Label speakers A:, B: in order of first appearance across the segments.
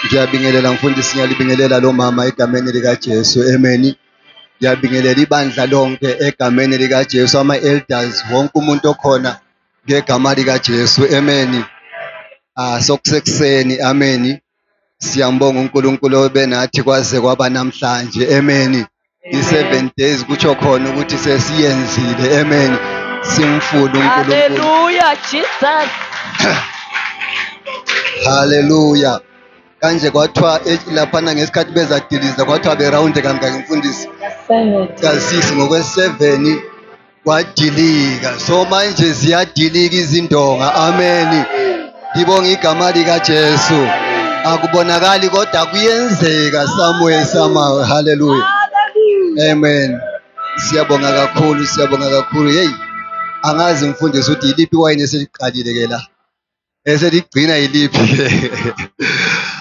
A: Ngiyabingelela mfundisi, ngiyalibingelela lo mama egameni likaJesu. Amen. Ngiyabingelela ibandla lonke egameni likaJesu, ama-elders, wonke umuntu okhona ngegama likaJesu. Amen. Ah, sokusekuseni. Amen. Siyambonga uNkulunkulu obenathi kwaze kwaba namhlanje. Amen. I-7 days kutsho khona ukuthi sesiyenzile. Amen. Simfuna uNkulunkulu.
B: Hallelujah, Jesus.
A: Hallelujah. Kanje kwathiwa laphana ngesikhathi bezadiliza kwathiwa berawunde kangaki mfundisi?
B: Seven.
A: Ka-6 ngokwe-7 kwadilika. So manje ziyadilika izindonga. Amen. Ngibonga igama likaJesu. Akubonakali kodwa kuyenzeka somewhere somehow. Hallelujah. Amen. Siyabonga kakhulu, siyabonga kakhulu. Hey, angazi mfundisi ukuthi yiliphi iwayini eseliqalile ke la. Eseligcina yiliphi?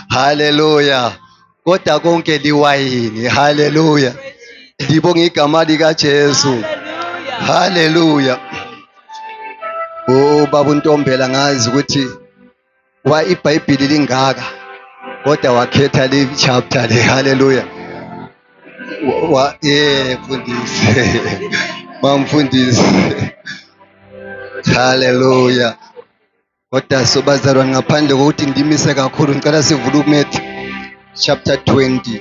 A: Haleluya. Kodwa konke liwayini. Haleluya. Ngibonga igama likaJesu. Haleluya. Oh baba uNtombela ngazi ukuthi wa iBhayibheli lingaka kodwa wakhetha le chapter le. Haleluya. Wa eh mfundisi. Mamfundisi. Haleluya. Kodwa sobazalwane ngaphandle kokuthi ndimise kakhulu ngicela sivule uMatthew chapter 20.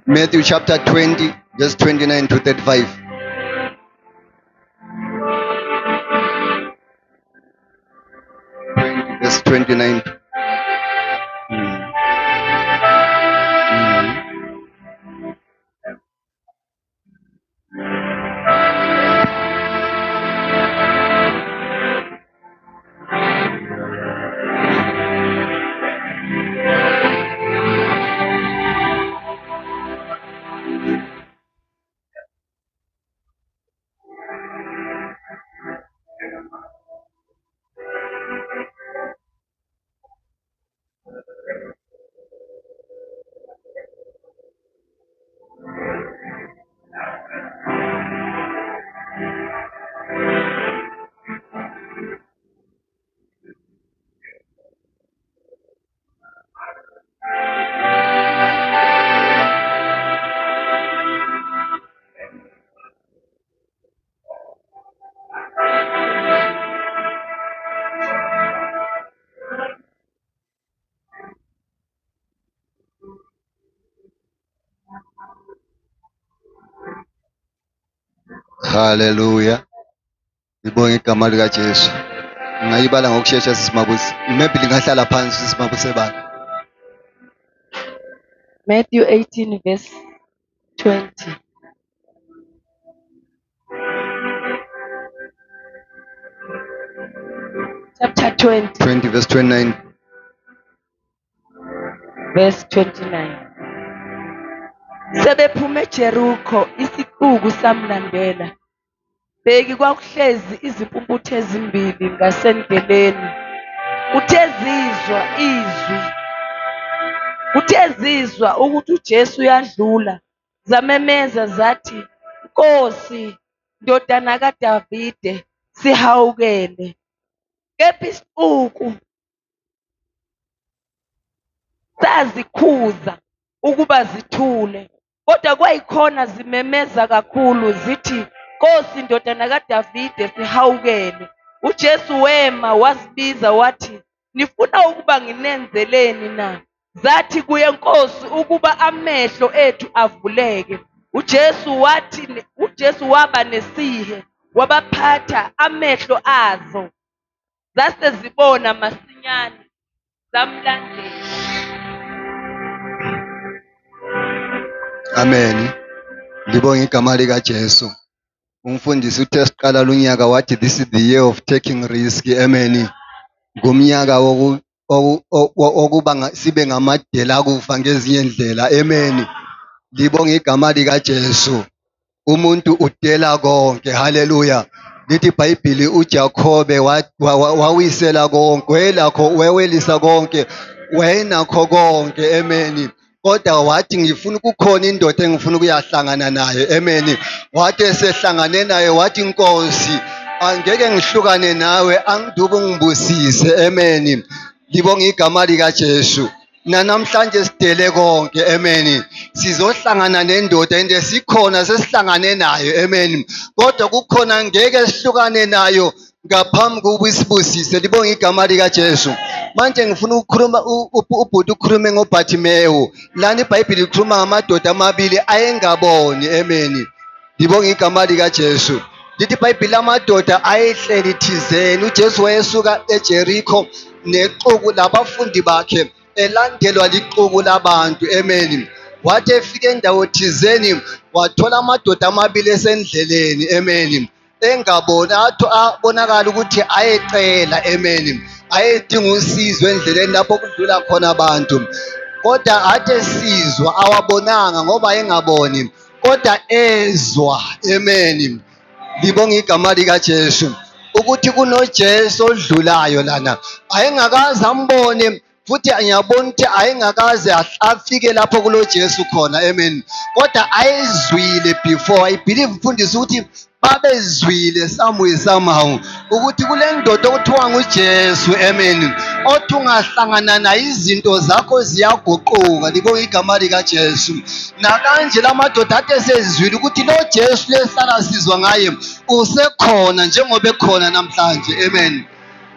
A: Matthew chapter 20 verse 29 to 35. Verse 29. Mm. Hallelujah. Ngibonge igama likaJesu. Ngingayibala ngokushesha sisimabusi. Maybe lingahlala phansi sisimabusi ebala.
B: Matthew 18 verse 20. Chapter 20
A: 20 verse 29.
B: Verse 29. Sebephume eJeriko isixuku samlandela. Bheki kwakuhlezi izimpumputhe ezimbili ngasendleleni. Kuthe zizwa izwi, kuthe zizwa ukuthi uJesu uyadlula, zamemeza zathi, Nkosi, ndodana kaDavide, sihawukele. Kepha isixuku sazikhuza ukuba zithule. Kodwa kwayikhona zimemeza kakhulu zithi, Nkosi, ndodana kaDavide, sihawukele. UJesu wema wazibiza wathi, Nifuna ukuba nginenzeleni na? Zathi kuye, Nkosi, ukuba amehlo ethu avuleke. uJesu wathi, uJesu waba nesihe, wabaphatha amehlo azo, zase zibona masinyane zamlandela.
A: Amen. Ngibonga igama likaJesu. Umfundisi uthe siqala lunyaka wathi this is the year of taking risk. Amen. Ngumnyaka wokuba sibe ngamadela kufa ngezinye indlela. Amen. Ngibonga igama likaJesu. Umuntu udela konke. Haleluya. Lithi iBhayibheli uJakobe wawisela konke, wayelakho wewelisa konke, wayenakho konke. Amen. Kodwa wathi ngifuna kukhona indoda engifuna ukuyahlangana nayo. Amen. Wathi esehlangane naye wathi Nkosi, angeke ngihlukane nawe, angidube ungibusise. Amen. Ngibonga igama likaJesu. Nanamhlanje sidele konke. Amen. Sizohlangana nendoda ende sikhona sesihlangane nayo. Amen. Kodwa kukhona ngeke sihlukane nayo ngaphambi kokuba isibusise. Libonga igama likaJesu. Manje ngifuna ukukhuluma ubhuti ukhulume ngoBartimewu. Lana iBhayibheli likhuluma ngamadoda amabili ayengaboni. Amen. Ngibonga igama likaJesu. Lithi iBhayibheli amadoda ayehleli thizeni. UJesu wayesuka eJeriko nexuku labafundi bakhe elandelwa lixuku labantu. Amen. Wathi efika endawo thizeni wathola amadoda amabili esendleleni. Amen. Engaboni atho abonakala ukuthi ayecela. Amen. Ayedinga usizo endleleni lapho kudlula khona abantu. Kodwa athi esizwa awabonanga ngoba engaboni. Kodwa ezwa. Amen. Ngibonga igama likaJesu ukuthi kunoJesu odlulayo lana. Ayengakaze ambone futhi ngiyabona ukuthi ayengakaze afike lapho kulo Jesu khona. Amen. Kodwa ayezwile before. I believe mfundisi ukuthi babezwile somewhere somehow ukuthi kule ndoda okuthiwa nguJesu. Amen. Othi ungahlangana naye izinto zakho ziyaguquka. Libonga igama likaJesu. Nakanje lamadoda ade sezwile ukuthi lo Jesu lesihlala sizwa ngaye usekhona njengoba ekhona namhlanje. Amen.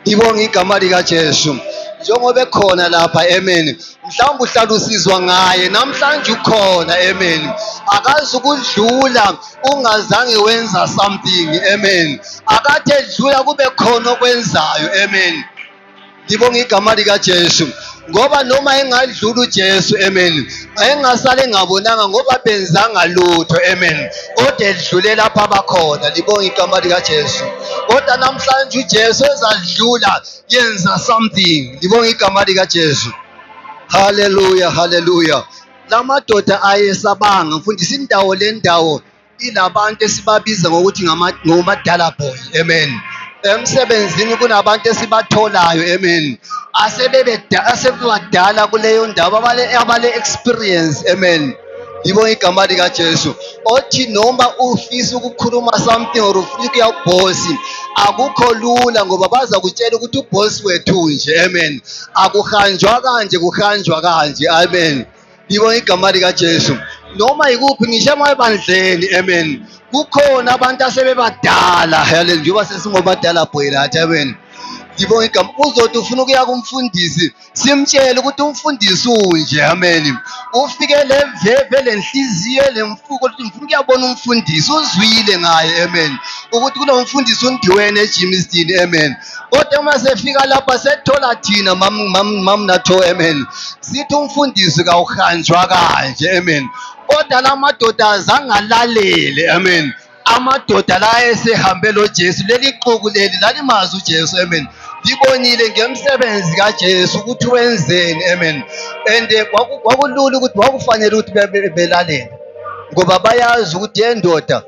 A: Ngibonga igama likaJesu njengoba ekhona lapha. Amen. Mhlawumbe uhlala usizwa ngaye namhlanje ukhona. Amen. Akazi ukudlula ungazange wenza something. Amen. Akathe edlula kube khona okwenzayo. Amen. Ngibonga igama likaJesu ngoba noma engadlula uJesu. Amen. Engasale engabonanga ngoba benzanga lutho. Amen. Kodwa edlule lapha abakhona. Libonga igama likaJesu. Kodwa namhlanje uJesu ezadlula yenza something. Libonga igama likaJesu. Haleluya, haleluya. Lamadoda ayesabanga mfundisi indawo le ndawo ilabantu esibabiza ngokuthi ngomadala boy. Amen. Emsebenzini kunabantu esibatholayo. Amen. Asebebadala kuleyo ndawo abale experience. Amen. Ngibonga igama likaJesu. Othi noma ufisa ukukhuluma something or ufuna ukuya kubhosi, akukho lula ngoba baza kutshela ukuthi ubhosi wethu nje. Amen. Akuhanjwa kanje, kuhanjwa kanje. Amen. Ngibonga igama likaJesu. Noma yikuphi ngisho emabandleni. Amen. Kukhona abantu asebebadala. Hallelujah. Njengoba sesingobadala boy lathi. Amen. Ngibonga igama. Uzothi ufuna ukuya kumfundisi, simtshele ukuthi umfundisi unje. Amen. Ufike le veve lenhliziyo lemfuko ukuthi ngifuna ukuyabona umfundisi, uzwile ngaye. Amen. Ukuthi kunomfundisi uNdiweni eJimiston. Amen. Kodwa uma sefika lapha sethola thina mam mam mam natho. Amen. Sithi umfundisi kawuhanjwa kanje. Amen. Kodwa la madoda azange alalele. Amen. Amadoda la esehambe lo Jesu, leli xuku leli lalimazi uJesu. Amen. Libonile ngemsebenzi kaJesu ukuthi wenzeni. Amen. And kwakulula ukuthi kwakufanele ukuthi belalele ngoba bayazi ukuthi yendoda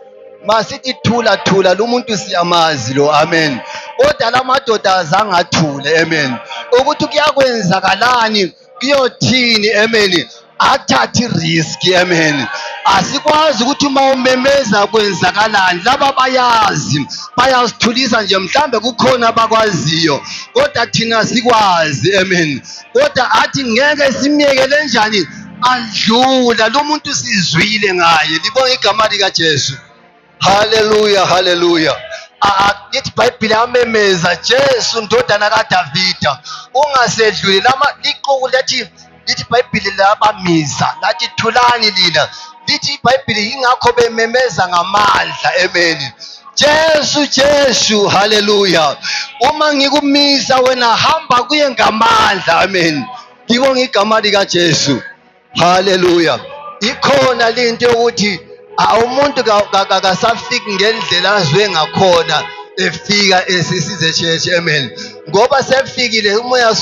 A: masithi thula thula lo muntu siyamazi lo. Amen. Kodwa la madoda azange athule. Amen. Ukuthi kuyakwenzakalani, kuyothini. Amen. Athathe risk. Amen. Asikwazi ukuthi uma umemeza kwenzakalani. Laba bayazi, bayasithulisa nje, mhlambe kukhona abakwaziyo kodwa thina sikwazi. Amen. Kodwa athi ngeke simyekele njani adlula lo muntu, sizwile ngaye. Libonga igama likaJesu. Haleluya, haleluya. Lithi iBhayibheli amemeza Jesu ndodana kaDavida ungasedluli. Lama lixuku lethi lithi iBhayibheli labamiza lathi thulani lina. Lithi iBhayibheli ingakho bememeza ngamandla. Amen. Jesu, Jesu, haleluya. Uma ngikumisa wena hamba kuye ngamandla. Amen. Ngibonga igama likaJesu. Haleluya. Ikhona lento yokuthi umuntu kasafiki ngendlela azwe ngakhona efika esisize church. Amen. Ngoba sefikile umoya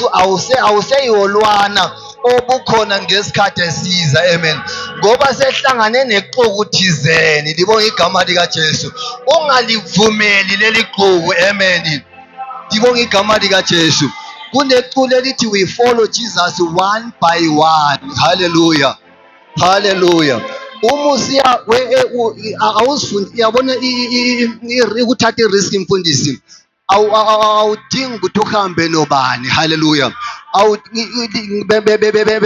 A: awuseyiwolwana obukhona ngesikhathi esiza. Amen. Ngoba sehlangane nexuku thizeni. Libonga igama likaJesu. Ungalivumeli leli xuku. Amen. Ngibonga igama likaJesu. Kuneculo elithi we follow Jesus one by one. Hallelujah. Haleluya. Uma usiya awuzifundi, uyabona, ukuthatha i-risk, mfundisi, awudingi ukuthi uhambe nobani. Haleluya.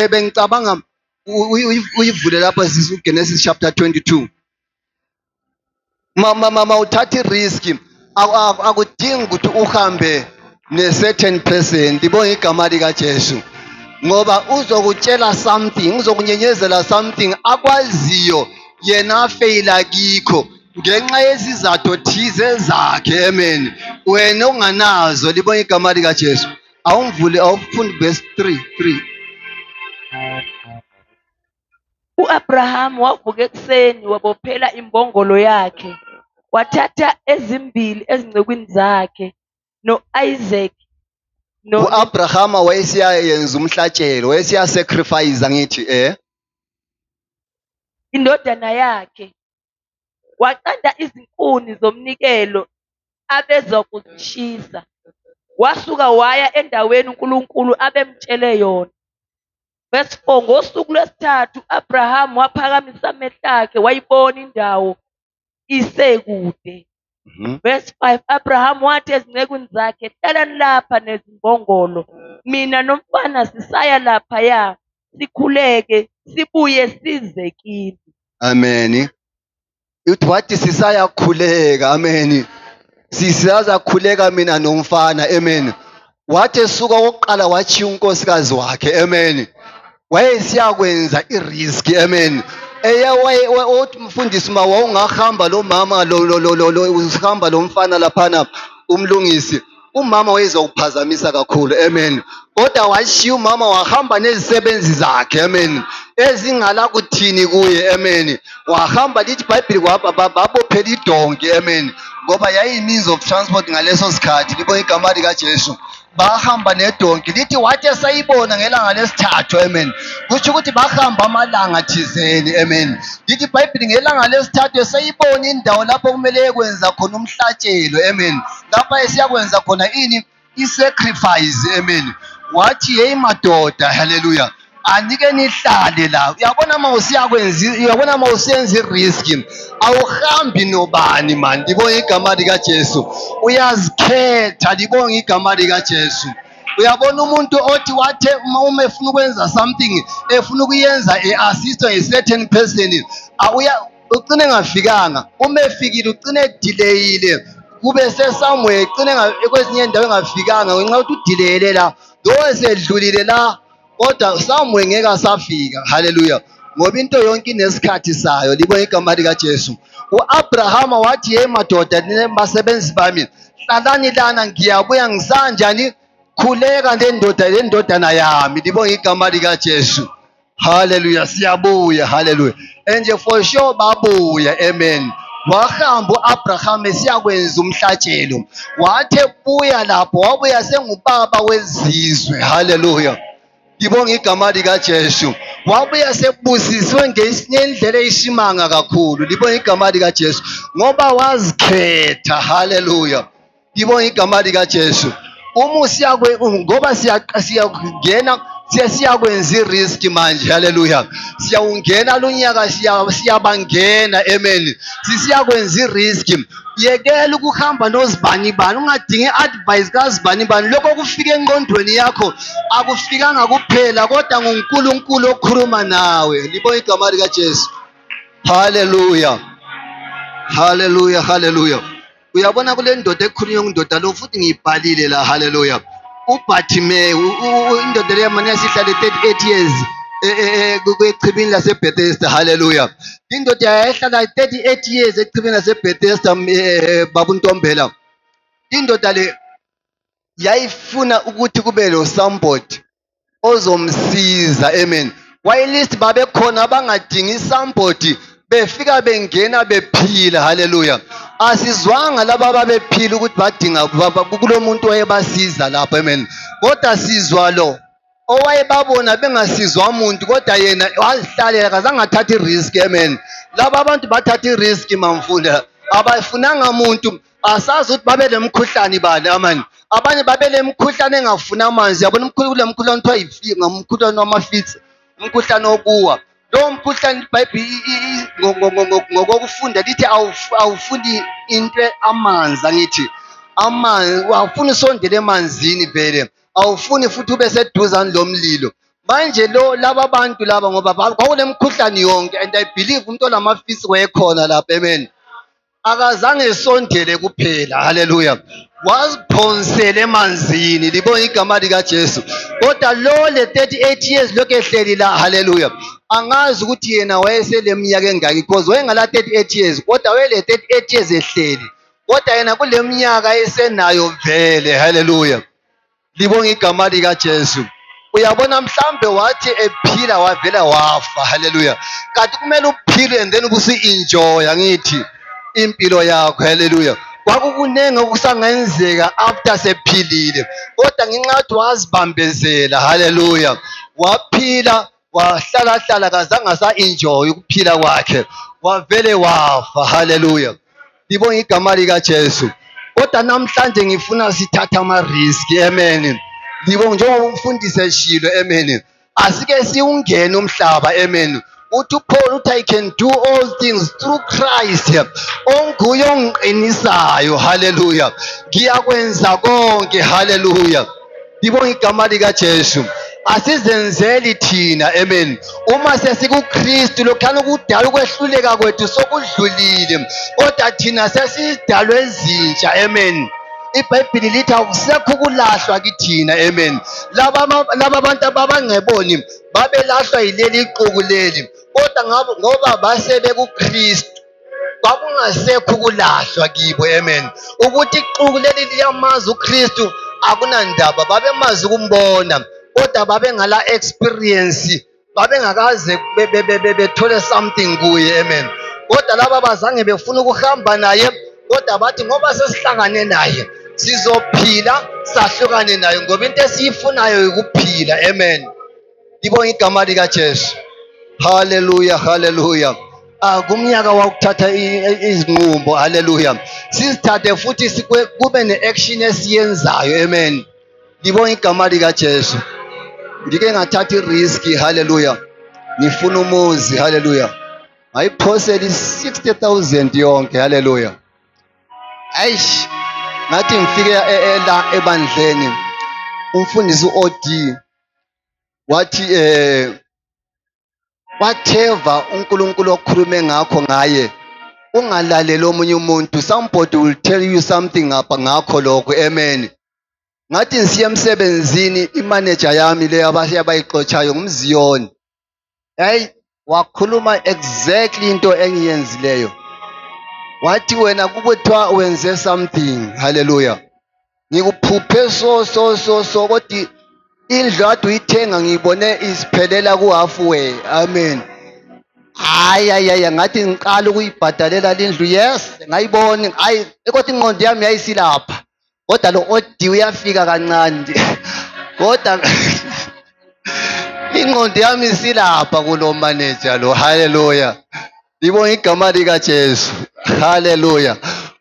A: Bengicabanga uyivule lapha sisi, uGenesis chapter 22. Ma uthatha i-risk, akudingi ukuthi uhambe ne-certain person. Libonga igama likaJesu, ngoba uzokutshela something, uzokunyenyezela something akwaziyo yena afeyila kikho ngenxa yezizathu thize zakhe. Amen. Wena onganazo. Libonga igama likaJesu. Awumvule, awufundi verse 3 3.
B: U-Abrahamu wavuka ekuseni, wabophela imbongolo yakhe, wathatha ezimbili ezincekwini zakhe no-Isaac no
A: U-Abrahama wayesiyayenza umhlatshelo, wayesiya sacrifice, ngithi
B: indodana yakhe, wacanda izinkuni zomnikelo abezokuzishisa, wasuka waya endaweni uNkulunkulu abemtshele yona. Verse 4. Ngosuku lwesithathu u-Abraham waphakamisa amehlo akhe, wayibona indawo isekude. Verse 5. Abraham wathi ezincekwini zakhe, "Hlalani lapha nezimbongolo, mina nomfana sisaya laphaya, sikhuleke, sibuye size kini."
A: Amen. Uthi wathi sisayakhuleka. Amen. Sisazakhuleka mina nomfana. Amen. Wathi esuka okokuqala wachiya unkosikazi wakhe. Amen. Wayesiyakwenza i-risk. Amen. Eye othi mfundisi, ma wawungahamba lo mama lo usihamba lo mfana laphana, umlungisi, umama wayezokuphazamisa kakhulu. Amen. Kodwa washiya umama, wahamba nezisebenzi zakhe. Amen. Ezingala kuthini kuye. Amen. Wahamba, lithi iBhayibheli babophela idonki. Amen. Ngoba yayi-means of transport ngaleso sikhathi. Libonga igama likaJesu. Bahamba nedonki. Lithi wathi esayibona ngelanga lesithathu. Amen. Kusho ukuthi bahamba amalanga thizeni. Amen. Lithi iBhayibheli ngelanga lesithathu esayibona indawo lapho kumele yekwenza khona umhlatshelo. Amen. Lapha esiyakwenza khona ini? I-sacrifice. Amen. Wathi, "Hey madoda, haleluya, anike nihlale la." Uyabona uma usiyakwenza, uyabona uma usenza i-risk, awuhambi nobani man. Libonga igama likaJesu. Uyazikhetha. Libonga igama likaJesu. Uyabona umuntu othi wathe uma efuna ukwenza something, efuna ukuyenza, e-assistwa nge-certain person, awuya ugcine engafikanga. Uma efikile ugcine edelayile, kube sesomewhere, ugcine kwezinye indawo engafikanga ngenxa yokuthi udelayele la, though esedlulile la, kodwa somewhere ngeke asafika. Haleluya. Ngoba into yonke inesikhathi sayo. Libonga igama likaJesu. U-Abrahama wathi, "Hey madoda, basebenzi bami, hlalani lana, ngiyabuya, ngisanjani khuleka le ndoda, le ndodana yami." Libonga igama likaJesu. Haleluya. Siyabuya. Haleluya. And for sure babuya. Amen. Wahamba uAbraham esiyakwenza umhlatshelo, wathi ebuya lapho wabuya sengubaba wezizwe. Haleluya. Ngibonga igama likaJesu. Wabuya sebusisiwe ngendlela eyisimanga kakhulu. Libonga igama likaJesu, ngoba wazikhetha. Haleluya. Ngibonga igama likaJesu. Uma usiyakwe, ngoba siyangena, siyakwenza i-risk manje. Haleluya. Siyawungena lonyaka, siyabangena. Amen. Sisiyakwenza i-risk. Yekela ukuhamba nozibani bani, ungadingi i-advice kazibani bani. Lokho kufika engqondweni yakho akufikanga kuphela, kodwa nguNkulunkulu okhuluma nawe. Libonga igama likaJesu. Haleluya, haleluya, haleluya. Uyabona kule ndoda ekhulunywa ngundoda lo, futhi ngiyibhalile la. Haleluya. UBartimeyu, indoda leyo mane yasihlale 38 years echibini laseBethesda. Haleluya. Indoda yayihlala 38 years echibini laseBethesda, babuntombela. Indoda le yayifuna ukuthi kube lo somebody ozomsiza. Amen. Whilst babekhona abangadingi somebody, befika bengena bephila. Haleluya. Asizwanga laba ababephila ukuthi badinga kulo muntu wayebasiza lapho. Amen. Kodwa sizwa lo owayebabona bengasizwa muntu, kodwa yena wazihlalela, kazange athathe i-risk. Amen. Laba abantu bathatha i-risk, mamfunda, abafunanga muntu. Asazi ukuthi babe lemkhuhlane bani. Amen. Abanye babe lemkhuhlane engafuni amanzi. Yabona, umkhulu kule mkhuhlane kuthiwa ngumkhuhlane wama-fits, umkhuhlane wokuwa. Lowo mkhuhlane iBhayibheli ngokokufunda lithi awufuni into amanzi, angithi amanzi awufuni usondele emanzini vele, awufuni futhi ube seduzane lomlilo. Manje lo laba bantu laba ngoba kwakunemikhuhlane yonke, and I believe umuntu olamafisi wayekhona lapha, amen. Akazange esondele kuphela, haleluya, waziphonsela emanzini, libonga igama likaJesu. Kodwa lo le 38 years lokhu ehleli la, haleluya, angazi ukuthi yena wayeseleminyaka engaki, because wayengala 38 years, kodwa wayele 38 years ehleli, kodwa yena kule minyaka esenayo vele, haleluya, libonga igama likaJesu. Uyabona, mhlambe wathi ephila wavela wafa, haleluya. Kanti kumele uphile and then ubusu-enjoy, angithi impilo yakho, haleluya. Kwakukuningi okusangenzeka after sephilile, kodwa ngenxa yokuthi wazibambezela, haleluya, waphila wahlala hlala, kazange asa-enjoy ukuphila kwakhe, wavele wafa, haleluya, libonga igama likaJesu. Kodwa namhlanje ngifuna sithathe ama-risk, amen. Libonga njengoba umfundisi eshilo, amen. Asike siwungene umhlaba, amen. Uthi uPaul uthi I can do all things through Christ onguye ongiqinisayo, haleluya. Ngiyakwenza konke, haleluya, libonga igama likaJesu. Asizenzeli thina, amen. Uma sesikuKristu, lokhana ukudala ukwehluleka kwethu sokudlulile, kodwa thina sesidalwe ezintsha, amen. IBhayibheli lithi akusekho ukulahlwa kithina, amen. Laba abantu ababangceboni babelahlwa yileli xuku leli, kodwa ngabo ngoba base bekuKristu kwakungasekho ukulahlwa kibo, amen. Ukuthi ixuku leli liyamazi uKristu akunandaba, babemazi ukumbona, kodwa babengala experience, babengakaze bethole something kuye, amen. Kodwa laba bazange befuna ukuhamba naye, kodwa bathi ngoba sesihlangane naye sizophila sahlukane naye, ngoba into esiyifunayo ukuphila, amen. Libonga igama likaJesu, haleluya, haleluya. Ah, kumnyaka wakuthatha izinqumo, haleluya, sizithathe futhi kube ne-action esiyenzayo, amen. Libonga igama likaJesu. Ngike ngathatha i-risk, haleluya, ngifuna umuzi, haleluya, ngayiphosela i-60,000 yonke, haleluya. Ayish, ngathi ngifike la ebandleni, umfundisi u-OD wathi whatever uNkulunkulu okhulume ngakho ngaye, ungalaleli omunye umuntu, somebody will tell you something ngapha ngakho lokho, amen. Ngathi ngisiya emsebenzini, imanager yami le abayixotshayo ngumziyoni, hey, wakhuluma exactly into engiyenzileyo. Wathi wena kubuthiwa wenze something, haleluya, ngikuphuphe so so so so, kodwa indlu kade uyithenga ngiyibone isiphelela ku-halfway, amen. Hayi, hayi, hayi, ngathi ngiqala ukuyibhadalela lindlu, yes, ngayibona, hayi, kodwa ingqondo yami yayisilapha, kodwa lo odi uyafika kancane nje, kodwa ingqondo yami isilapha kulo manager lo, haleluya, libonga igama likaJesu, haleluya.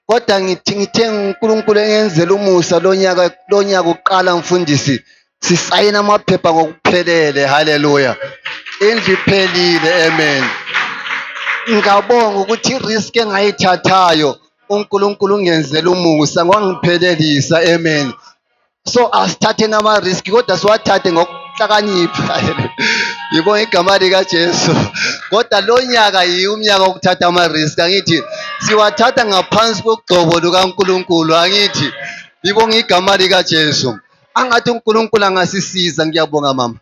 A: Kodwa ngithi ngithe uNkulunkulu engenzela umusa lonyaka, lonyaka uqala, mfundisi, sisayina amaphepha ngokuphelele, haleluya, indlu iphelile, amen. Ngabonga ukuthi i-risk engayithathayo uNkulunkulu ungenzela umusa ngwangiphelelisa, amen. So asithatheni ama-risk, kodwa siwathathe ngokuhlakanipha, yibonga igama likaJesu. Kodwa lo nyaka yiwo umnyaka wokuthatha ama-risk, angithi siwathatha ngaphansi kogcobo lukaNkulunkulu, angithi libonga igama likaJesu. Angathi uNkulunkulu angasisiza. Ngiyabonga mama.